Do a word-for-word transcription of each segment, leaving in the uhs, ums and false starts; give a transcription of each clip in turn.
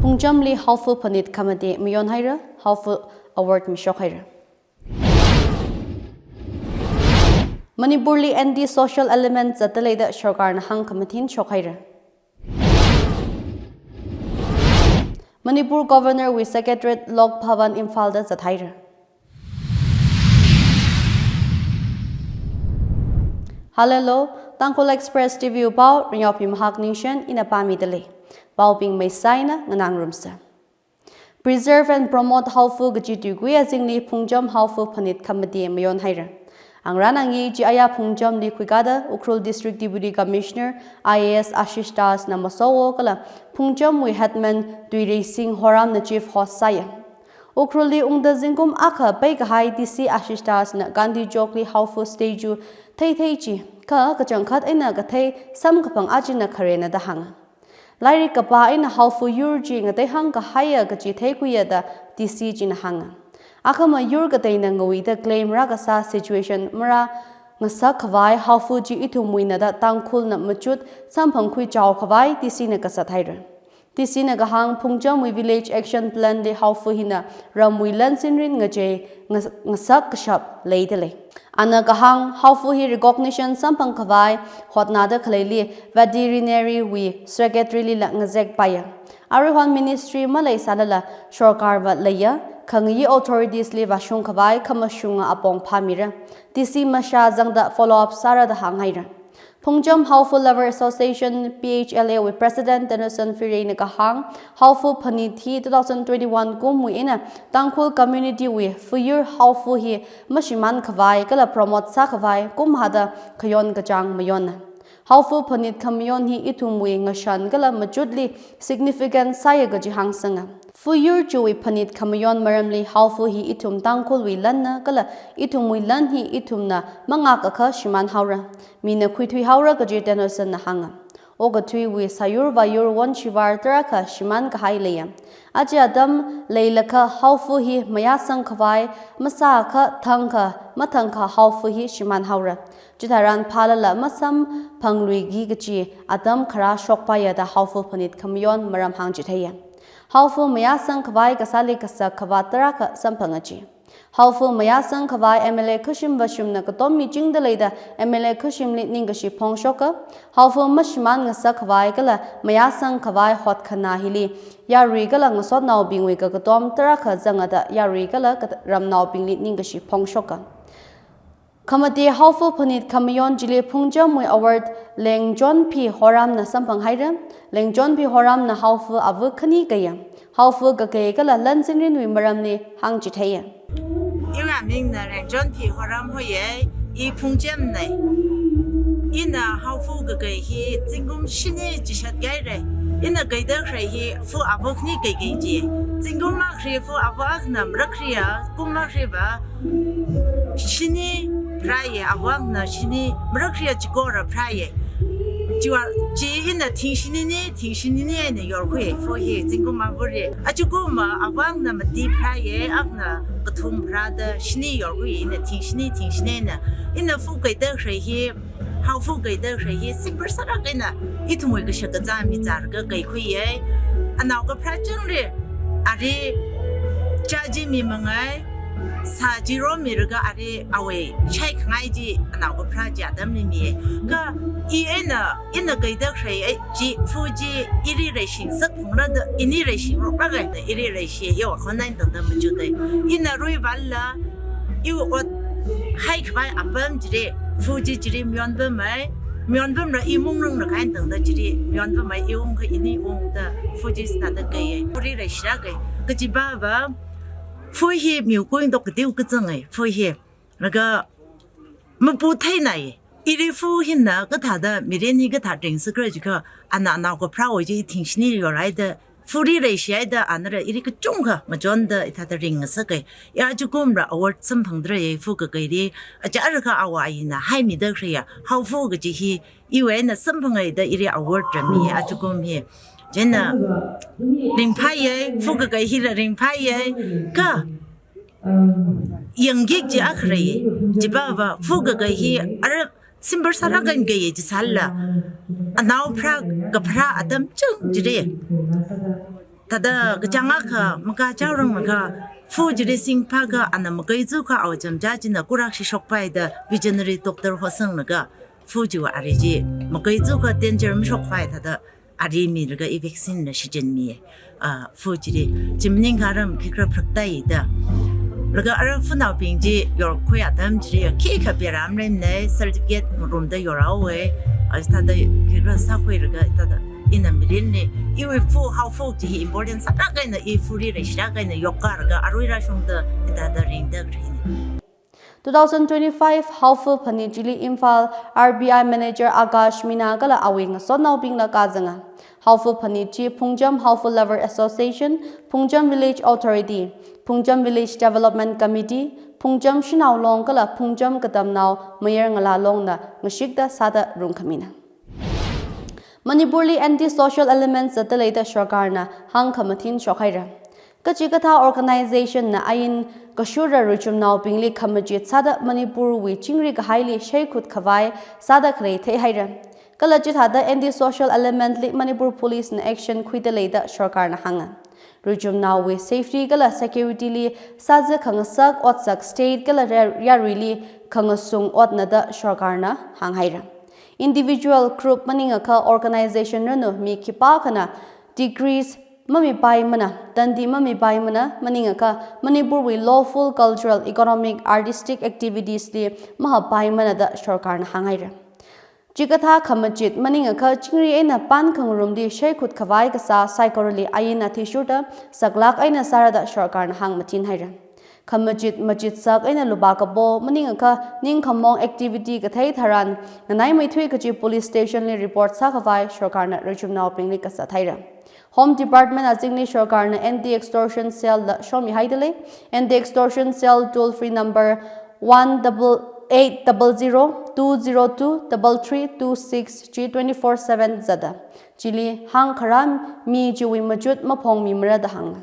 Phungchamli Haofa Phanit Khamate mayonhaira, Haofa Award mishokhaira. Manipurli anti-social element zatdaleida sorkarna hāngkhamathin shokhaira. Manipur Governor wui Secretariat Lok Bhavan Imphalda zathaira. Hallelujah, Tangkhul Express T V wui pao, Ringyao Phimhak Ningshen ina pāmidalei. Paobing meisaina nganāngarumsa. Preserve and promote Haofa kaji tuikui azingli Phungcham Haofa Phanit Khamate mayonhaira. Angra nangi chi aya Phungchamli khuikada Ukhrul District Deputy Commissioner I A S Ashish Das na masowo kala Phungchamwui Headman Tuireising Horamna Chief Host sāya. Ukhrulli ungda zingkum akha peikahai D C Ashish Das na Gandhi Chowk li Haofa statue theithei chi, kha kachangkhat eina kathei samkaphang achina kharena da hānga. Lairik kapā eina Haofa yur chi ngateihāng kahaiya kaji theikhuiya da D C china hānga. Akhama yur kateina ngawuida claim rākasā situation marāngasak khavai Haofa chi ithumwuina da Tangkhulna machut samphangkhui chao khavai D C na kasat haira. D C na kahāng Phungchamwui Village Action Plan li Haofa hina ramwui lan sinrin ngachei ngas-, ngasak kashap leidalei. Ana kahāng Haofa hi recognition samphang khavai hotnada khaleili Veterinary wui Secretary lila ngazekpaiya. Aruihon ministry maleisālala sorkarva leiya, khangayi authorities li vāshung khavai khamashunga apong phāmira. D C mashā zangda follow up sāra da hānghaira. Phungcham Haofa Lover Association, P H L A wui President Tennyson Phirey na kahāng, Haofa Phanit hi two thousand twenty-one kumwui eina Tangkhul community wui fuyur Haofa hi mashimān khavai kala promote sā khavai kumhada khayon kachāng mayonna. Haofa Phanit khamayon hi ithumwui ngashan kala machutli significant sāya kaji hāngsanga. Fuyur chiwui phanit khamayon maramli Haofa hi ithum Tangkhulwui lanna kala ithumwui lan hi ithumna mangak akha shimān haora. Mina khuithui haora kaji Tennyson na hānga. Okathuiwui sāyur vāyur won shivar tarākha shimān kahai leiya. Aja atam leilakha Haofa hi mayāsang khavai, masākha thangkha mathangkha Haofa hi shimān haora. Chitharan phālala masamphangluiki kaji atam kharā shokpaiya da Haofa phanit khamayon maram hāngchitheiya. Haofa mayāsang khavai kasāli kasak khavā tarākha samphanga chi. Haofa mayāsang khavai M L A Khushim Vashumna katom michingda leida M L A Khushimli ningkashi phongshoka. Haofa mashimān ngasak khavai kala mayāsang khavai hotkhanā hili yarui kala ngasotnaobingwui kakatom tarākha zanga da yarui kala kat-, ramnaobingli ningkashi phongshoka. Khamate Haofa phanit khamayon chili Phungchamwui award Lengchonphi Horamna samphang haira. Lengchonphi Horamna Haofa ava khani kaya. Haofa kakei kala lan sinrinwui maramli hāngchitheiya. Iwui amingna Lengchonphi Horam hoiya, i Phungchamna. Ina Haofa kakei hi zingkum shini chishat kahaira. Ina keida khalei hi fa ava khani keikei chi. Zingkum akhali fa ava akhana marakhaliya, kum akhaliva shini pharāya, ava akhana shini, marakhaliya chikora pharāya. Chiwui, chi ina thing shinini, thing shinini eina yorkhui, fa hi zingkum avali. Achikuma ava akhana mati pharāya, akhana kathum pharāda shini yorkhui, ina thing shini, thing shini eina. Ina fa keida khalei hi, Haofa keida khalei hi simple sālāk eina ithumwui kashakazā mizālaga keikhuiya. Anao kapharā changli, ali chāji mimangai, sāji romilaga ali awui shaikhangai chi anao kapharā chi atamli miya. Kha i eina, ina keida khalei chi fa chi ili leishingasak phunglada, ini leishingaroklaga da ili leishi, iwui akhon eina tangda machutda. Ina ruivālala, iwui ot haikhavai apam chili, fa chi chili mayonpamai, mayonpamla i mungrang na kain tangda chili mayonpamai, i ungkha ini ungda fa chi sāda keiya. Fali leishilāka. Kajipava, fa hi miu kuing dok kadiu kazanga, fa hi. Laga mapu theinai. Ili fa hina kathāda, mirin hi kathā ringsakra jiakha, ana anao kapharāwui chi thing shinili yorhaida, fali leishihaida, anala ili kachungkha machonda hithāda ringngasaka. Ya achikumla award samphangda leiya fa kakeili, achālakha awui ina haimida khaleiya, Haofa kaji hi, iwui eina samphanga da ili award la miya achikum hi. Chieina ringphāya, fa kakei hila ringphāya, kha yangkik chi akha lei, chipava fa kakei hi ara simple sālāk eina keiya chisālala, anao pharā kapharā atam chang chili Thāda kachāng akha makachao ranglaga, fu chili singphākha ana makaizu kha awui chānjam china kurak shishokpai da visionary doctor hosanglaga, fu chiwui ari chi makaizu kha danger mashokpai thāda ari milaga i vaccine na shichinmi, ah, fu chili. Chi maningakha aram khikha phraktai da. Laga ara funaobing chi yorkhui atam chili khikha bia ram rem nei certificate ngarumda yorhaowe. Aja thāda khikha sākhuilaga thāda ina mirinli iwui fu, hao fu chi hi important sālāk eina i fuli leishilāk eina yokkalaga arui rāshungda thāda ringda khalei nei. Two thousand twenty-five Haofa Phanit chili Imphal R B I Manager Akash Meena kala awui ngasotnaobingla kazanga. Haofa Phanit chi Phungcham Haofa Lover Association, Phungcham Village Authority, Phungcham Village Development Committee, Phungcham Shanao Long kala Phungcham Katamnao Mayar Ngala Longna ngashikta sāda rungkhamina. Manipurli anti-social elements zatda leida sorkarna hāngkhamathin shokhaira. Kachikathā organization na ain kashura ruichumnaobingli khamachit sāda Manipurwui chingri kahaili shaikhut khavai sāda khalei theihaira. Kala chithāda anti-social element li Manipur Police na action khuida leida sorkarna hānga. Ruichumnaowui safety kala security li sāza khangasak otsak state kala ra-, yaruili khangasung otna da sorkarna hānghaira. Individual, group maningakha organization ranu mi khipākhana degrees mamipaimana, tandi mamipaimana, maningakha Manipurwui lawful cultural, economic, artistic activities li mahapaimana da sorkarna hānghaira. Chikathā khamachit maningakha chingri eina pan khangarumli shaikhut khavai kasā saikorali ain athishurda saklāk eina sāra da sorkarna hāngmathinhaira. Khamachit machitsak eina lupā kapo maningakha ningkhamong activity kathei tharan nganaimeithui kachi police station li report sākhavai sorkarna ruichumnaobingli kasā thaira. Home Department azingli sorkarna anti-extortion cell la shomihaida lei. Anti-extortion cell toll-free number one double eight double zero two zero two double three two six chi twenty-four seven zatda. Chili hāngkharam mi chiwui machut maphongmimara da hānga.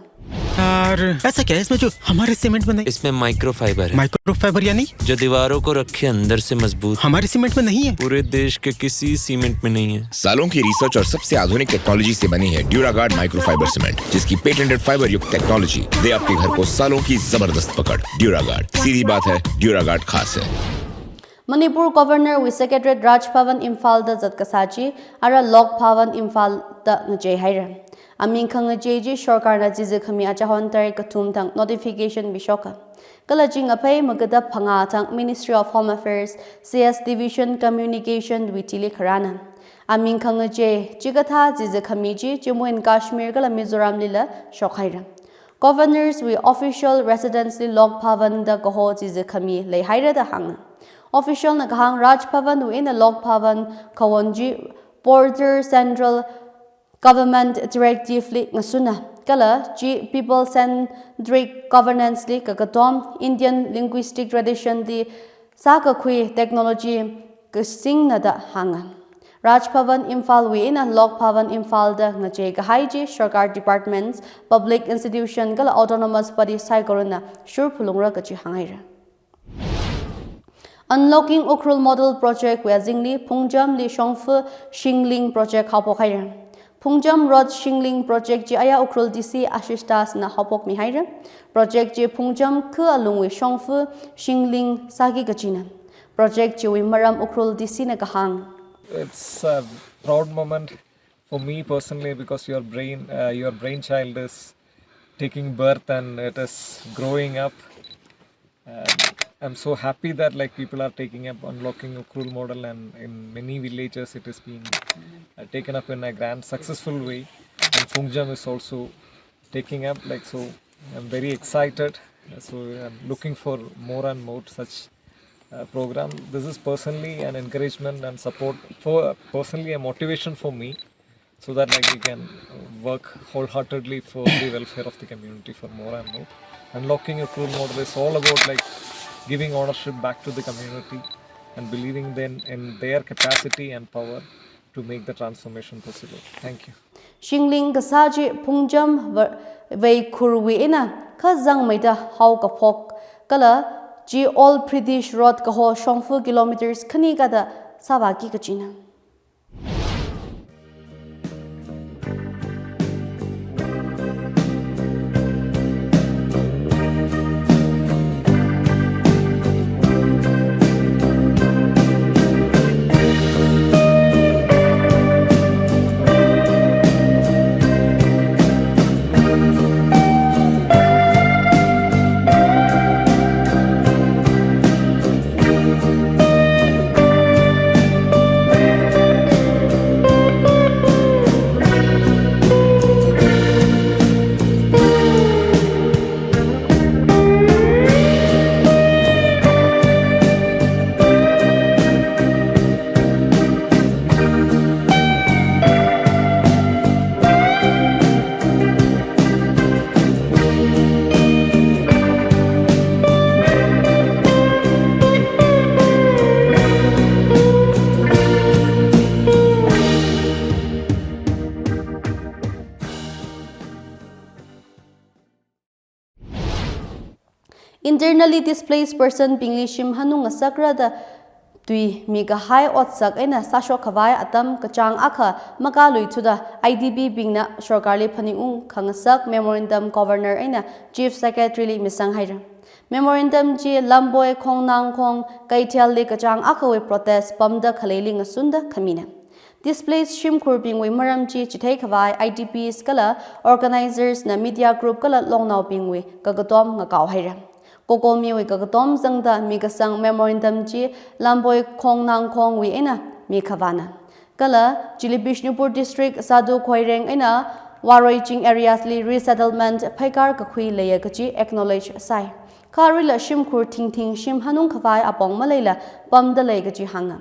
यार, ऐसा क्या है इसमें जो हमारे सीमेंट में नहीं? इसमें माइक्रोफाइबर है। माइक्रोफाइबर यानी? जो दीवारों को रखे अंदर से मजबूत। हमारे सीमेंट में नहीं है। पूरे देश के किसी सीमेंट में नहीं है। सालों की रिसर्च और सबसे आधुनिक टेक्नोलॉजी से बनी है ड्यूरागार्ड माइक्रोफाइबर सीमेंट, जिसकी पेटेंटेड फाइबर युक्त टेक्नोलॉजी दे आपके घर को सालों की जबरदस्त पकड़। ड्यूरागार्ड, सीधी बात है, ड्यूरागार्ड खास है। Manipur Governor wui Secretariat Raj Bhavan Imphal da zat kasā chi, ara Lok Bhavan Imphal da ngacheihaira. Aming khangachei chi sorkarna chizikhami achahon tarik kathum thang notification mishoka. Kala chi ngaphei magada phangā thang Ministry of Home Affairs, C S Division Communication wui thili kharāna. Aming khangachei chikathā chizikhami chi Jammu and Kashmir kala Mizoram lila shokhaira. Governors wui official residence li Lok Bhavan da kaho chizikhami leihaira da hānga. Official na kahāng Raj Bhavan wui eina Lok Bhavan khawon chi Border Central Government Directive li ngasuna, kala chi people centric governance li kakatom, Indian linguistic tradition li sākakhui, technology kasingna da hānga. Raj Bhavan Imphal wui eina Lok Bhavan Imphal da ngachei kahai chi sorkar departments, public institution kala autonomous body saikorana shurphalungra kachi hānghaira. Unlocking Ukhrul Model Project wui azingli Phungjam li shongfa shingling project haophokhaira. Phungjam Road Shingling Project chi aya Ukhrul D C Ashish Das na haophokmihaira. Project chi Phungjam kha alungwui shongfa shingling sāki kachina. Project chiwui maram Ukhrul D C na kahāng. It's a proud moment for me personally because your brain, uh, your brainchild is taking birth and it is growing up. And I'm so happy that, like, people are taking up Unlocking Ukhrul Model, and in many villages it is being, uh, taken up in a grand, successful way. And Phungjam is also taking up, like, so I'm very excited. So I'm looking for more and more such, uh, program. This is personally an encouragement and support for, personally a motivation for me, so that, like, we can work wholeheartedly for the welfare of the community for more and more. Unlocking Ukhrul Model is all about, like, giving ownership back to the community and believing then in their capacity and power to make the transformation possible. Thank you. Shingling kasā chi Phungjam va-, veikhurwui eina kazangmeida haokaphok kala chi Old British Road kaho shongfa kilometers khani kada sāvāki kachina. Internally displaced person bingli shim hanung ngasakra da tui mikahai otsak eina sāshok khavai atam kachāng akha makāluithuda I D P bingna sorkarli phaningung khangasak memorandum Governor eina Chief Secretary li misang haira. Memorandum chi Lamboi Khongnangkhong Keithelli kachāng akhawui protest pamda khaleili ngasunda khamina. Displaced shimkhurbingwui maram chi chithei khavai I D Ps kala organizers na media group kala longnaobingwui kakatom ngakao haira. COCOMI wui kakatom zangda mikasang memorandum chi Lamboi Khongnangkhongwui eina mikhavāna. Kala chili Bishnupur District Sadhu Khoireng eina Waroiching areas li resettlement phaikar kakhui leiya kachi acknowledge sāi. Kha arila shimkhur thingthing shim hanung khavai apong maleila pamda lei kachi hānga.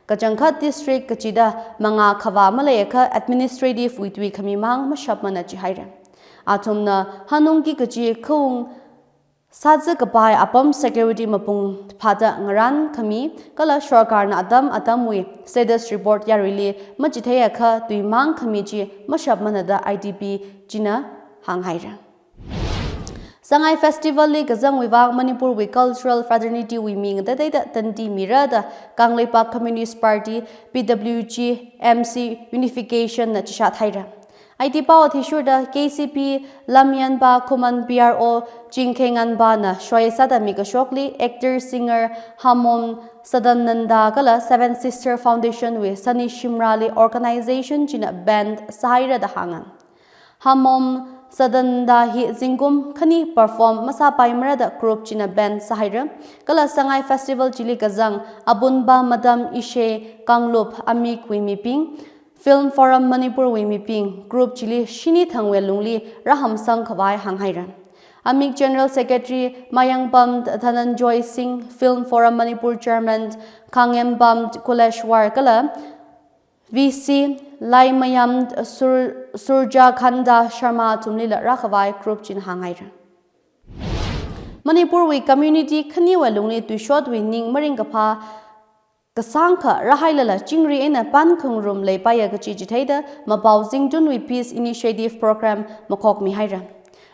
Kachangkhat district kachida mangā khavā maleiakha administrative wui tui khami mang mashapmana chihaira. Athumna hanungki kachi khaung sāzā kapai apam security mapung phāda ngarān khami kala sorkarna atam atamwui status report yaruili machitheiakha tui mang khami chi mashapmana da I D P china hānghaira. Sangai Festival li kazangwui vang Manipurwui Cultural Fraternity wui mi ngateiteida tandi mira da Kangleipak Communist Party, P W G, M C Unification na chishat haira. I T pao athishurda K C P Lamyanpa Khuman, P R O Chingkhenganpa na shoi sāda mikashokli actor singer Hamom Sadananda kala Seven Sister Foundation wui Sani Shimrali organization china band sāhaira da hānga. Hamom Sadananda hi zingkum khani perform masāpaimara da group china band sāhaira. Kala Sangai Festival chili kazang Abunpa Madam Ishe Kanglup amikwui mibing, Film Forum Manipur wui mibing, group chili shini thangwui lungli rāhamsang khavai hānghaira. Amik General Secretary Mayangpam Dhananjoy Singh, Film Forum Manipur Chairman Khangempam Kuleshwar kala V C Laimayam Sur-, Surjakhanda Sharma athumlila rākhavai group china hānghaira. Manipurwui community khaniwui lungli tuishotwui ning maringkaphā kasāngkha rāhailala chingri eina pan khangarum leipaiya kachi chitheida Mapao Zingtunwui Peace Initiative Program makhokmihaira.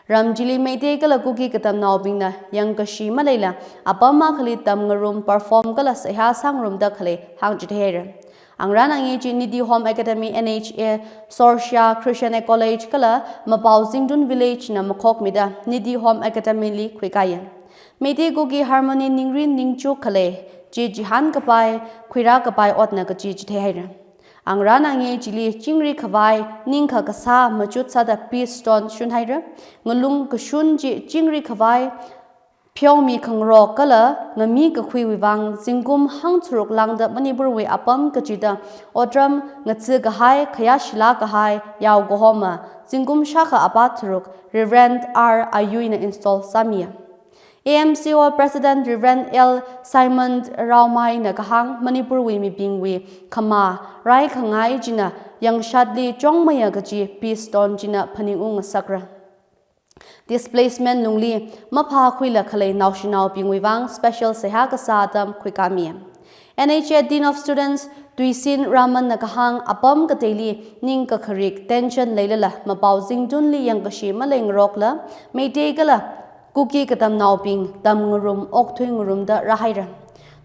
Ram chili Meitei kala Kuki katamnaobingna yangkashi maleila apam akhali tamngarum, perform kala seihā sāngarumda khalei hāngchitheihaira. Angarān angi chi Nidhi Home Academy N H A, Sorshia Christian College kala Mapao Zingtun Village na makhokmida Nidhi Home Academy li khuikāya. Meitei Kuki harmony ningrin ningchuk khalei chi chihān kapai, khuirā kapai otna kachi chitheihaira. Angarān angi chili chingri khavai ningkha kasā machut sāda peace stone shunhaira. Ngalung kashun chi chingri khavai pheomi khangarok kala ngami kakhuiwui vang zingkum hangtharuk lāngda Manipurwui apam kachida otram ngatsi kahai, khayāshilāk kahai yaokahoma zingkum shākha apā tharuk Reverend R Ayuina install sāmiya. A M C O President Reverend L Simon Raomaina kahāng Manipurwui mibingwui khamā raikhangai china yangshatli chongmeiya kachi peace stone china phaningung ngasakra. Displacement lungli maphākhuila khalei naoshinaobingwui vang special seihā kasā atam khuikāmiya. N H A Dean of Students Tuisin Ramanna kahāng apam kateili ningkakharik tension leilala Mapao Zingtunli yangkashi maleingarokla Meitei kala Kuki katamnaobing tamngarum okthuingarumda rāhaira.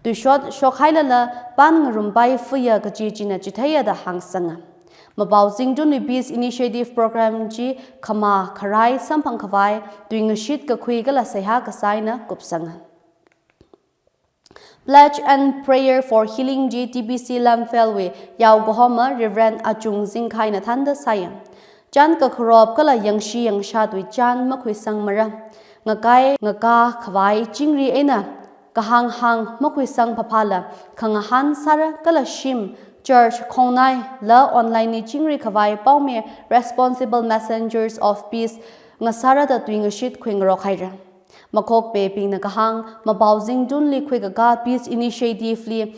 Tuishot shokhailala panngarumpaifuya kachi china chitheiya da hāngsanga. Mapao Zingtunwui Peace Initiative Program chi khamā kharai samphang khavai tuingashit kakhui kala seihā kasā eina kupsanga. Pledge and Prayer for Healing chi T B C Lamphel wui yaokahoma Reverend Achung Zingkhaina thānda sāya. Chān kakharop kala yangshi yangshatwui chān makhuisangmara. Ngakai ngakā khavai chingri eina kahānghāng makhuisang phaphāla khangahān sāra kala shim, church, khongnai la online li chingri khavai paomi Responsible Messengers of Peace ngasāra da tuingashit khuingarok haira. Makhokpeibingna kahāng Mapao Zingtunli khuikakā Peace Initiative li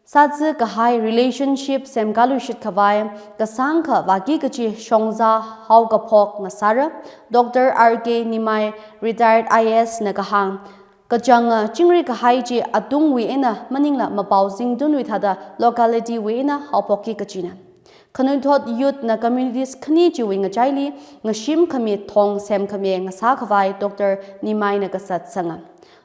sāzi kahai relationship semkāluishit khavai kasāngkha vāki kachi shongza haokaphok ngasāra. Doctor R K Nimai, retired I A S na kahāng, kachanga chingri kahai chi atungwui eina maningla Mapao Zingtunwui thāda locality wui eina haophokki kachina. Khanuithot youth na communities khani chiwui ngachaili ngashim khami thong semkhami ngasā khavai Doctor Nimaina kasat sanga.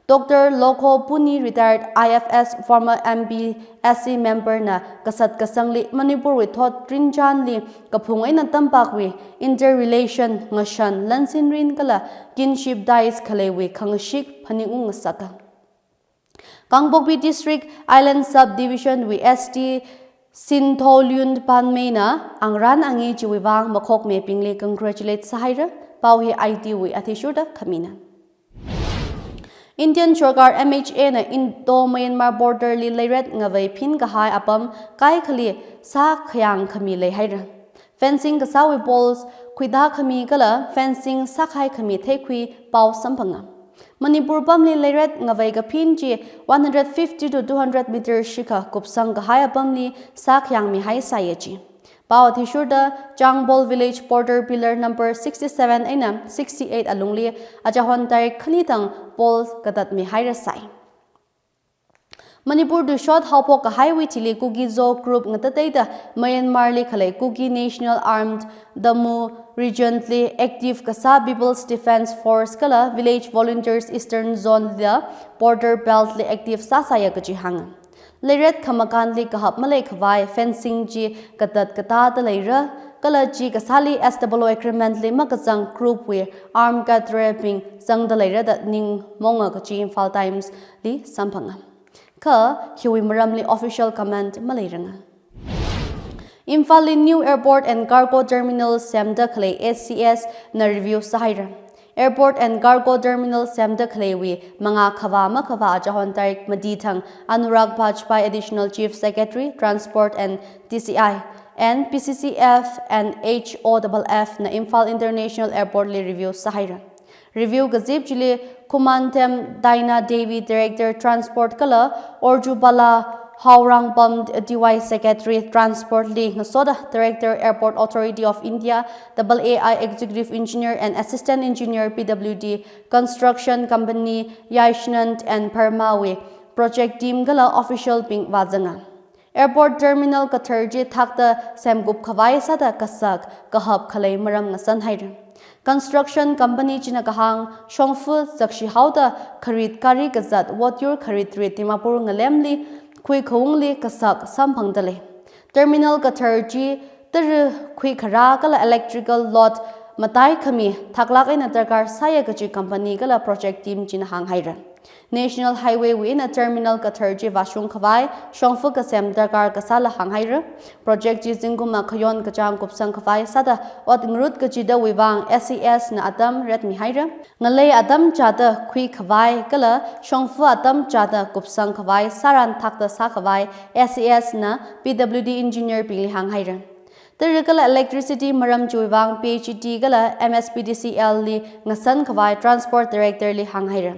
Doctor Lokho Puni, retired I F S, former M P, S C member na kasat kasangli Manipurwui thot trinchānli kaphung eina tampakwui interrelation, ngashan, lansinrin kala kinship ties khaleiwui khangashik phaningung ngasaka. Kangpokpi District, Island Subdivision wui S T Sintholyun Panmeina angrān angi chiwui vang makhokmebingli congratulate sāhaira. Pao hi I T wui athishurda khamina. Indian Sorkar M H A na Indo-Myanmar border li leiret ngavei phin kahai apam kaikhali sākhayang khami leihaira. Fencing kasāwui poles khuida khami kala fencing sākhai khami theikhui pao samphanga. Manipur pamli leiret ngavei kaphin chi one hundred fifty to two hundred meter shikha kupsang kahai apamli sākhayang mihai sāya chi. Pao athishurda Changbol Village border pillar number sixty-seven eina sixty-eight alungli achahon tarik khani thang pole katat mihaira sai. Manipur tuishot haophok kahaiwui thili Kuki-Zo group ngatateida Myanmar li khalei Kuki National Armed Tamu Region li active kasā People's Defence Force kala Village Volunteers Eastern Zone da border belt li active sāsāya kachi hānga. Leiret khamakanli kahap malei khavai fencing chi katat katada leira, kala chi kasāli S W O agreement li makazang group wui armed cadre bing zangda leira da ningmonga kachi Imphal Times li samphanga. Kha hiwui maramli official comment maleiranga. Imphal li new airport and cargo terminal semda khalei A C S na review sāhaira. Airport and cargo terminal semda khaleiwui mangā khavā makhavā achahon tarik mati thang Anurag Bajpai, Additional Chief Secretary, Transport and T C I, and P C C F and H O F F na Imphal International Airport li review sāhaira. Review kazip chili Khumantem Daina Devi, Director Transport kala Orjubala Haorangbam, T Y Secretary Transport li ngasoda Director Airport Authority of India, A A I Executive Engineer and Assistant Engineer P W D, Construction Company Yaishnant and Parma wui project team kala official bing vāzanga. Airport terminal kathar chi thakta semkup khavai sāda kasak kahap khalei maram ngasanhaira. Construction company china kahāng shongfa zakshi haoda kharit gari kazat votyur kharit rit Dimapur ngalemli khuikhaungli kasak samphangda lei. Terminal kathar chi tara khuikharā kala electrical load matai khami thaklāk eina darkar sāya kachi company kala project team china hānghaira. National Highway wui eina terminal kathar chi vāshung khavai shongfa kasem darkar kasāla hānghaira. Project chi zingkum akhayon kachāng kupsang khavai sāda ot ngarut kachidawui vang A C S na atam ret mihaira. Ngalei atam chāda khui khavai kala shongfa atam chāda kupsang khavai sāran thakta sā khavai A C S na P W D engineer bingli hānghaira. Tara kala electricity maram chiwui vang P H E D kala M S P D C L li ngasan khavai Transport Director li hānghaira.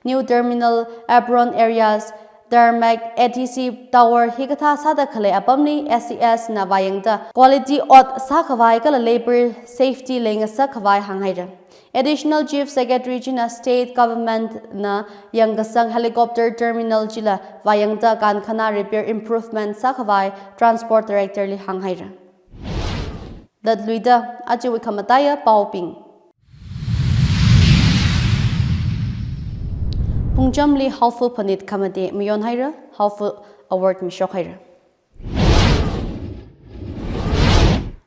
New terminal, apron areas, tarmac, A T C tower hikathā sāda khalei apamli A C S na vāyangda quality ot sā khavai kala labor safety leingasak khavai hānghaira. Additional Chief Secretary china State Government na yangkasang helicopter terminal chila vāyangda kankhana repair improvement sā khavai Transport Director li hānghaira. Latluida, ajawui khamataiya paobing. Phungchamli Haofa Phanit Khamate mayonhaira, Haofa Award mishokhaira.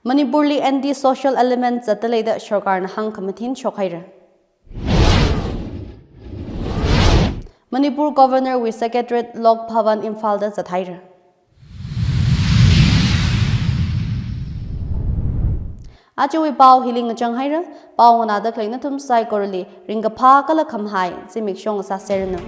Manipur li anti-social element zatda leida sorkarna hāngkhamathin shokhaira. Manipur Governor wui Secretariat Lok Bhavan Imphal da zathaira. Ajawui pao hili ngachanghaira, pao nganāda khalei nathum saikorali ringkaphā kala khamahai zimiksho ngasāserranu.